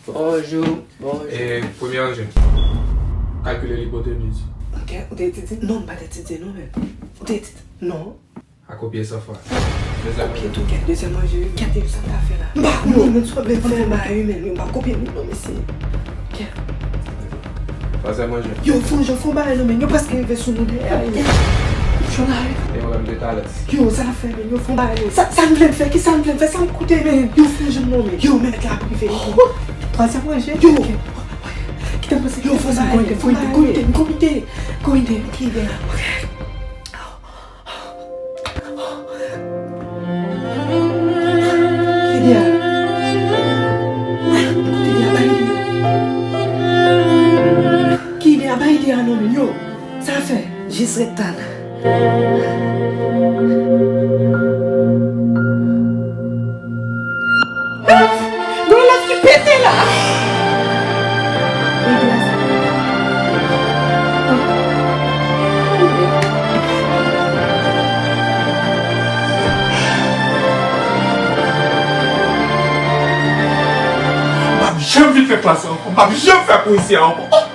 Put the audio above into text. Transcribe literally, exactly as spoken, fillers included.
Bonjou, bonjou. E, premye ranje. Kalkile lipoteniz. Ok, ou te etidye? Non, m pa t etidye non, menm. Ou te etidye? Non. A kopye san fwa. Dezyèm ranje. Kopye tou, kèt. Dezyèm ranje, wi. Kèt, e sa ta fè la? M pa konnen, menm, si w ap vle fè yon bagay, wi, menm. Yo pa kopye non, mesye. Kèt. Twazyèm ranje. Yo, fon, yo fon bagay non, men yo prèske rive sou nou dèyè, wi. Yo la, wi. E mwen menm de talè. Yo, sa n ap fè, men yo fon bagay, men. Sa, sa n vle n fè, ki sa n vle n fè, sa n koute, men. Yo fon jwenn non, men. Yo, men mèt la prive, wi. Twazyèm ranje. Yo. Kite m pase. Yo, fon bagay, men. Fon bagay, men. Go in there, go in there, go in there. Ki ide a? Ki ide a? Ki ide a? Bay ide a. Ki ide a? Bay ide a non, men yo. Sa fè. Jis ret tann. Gon lòt ki pete la. Ide a sa. M p ap janm vin fè klas la ankò. M p ap janm fè kou isi a ankò. Oh!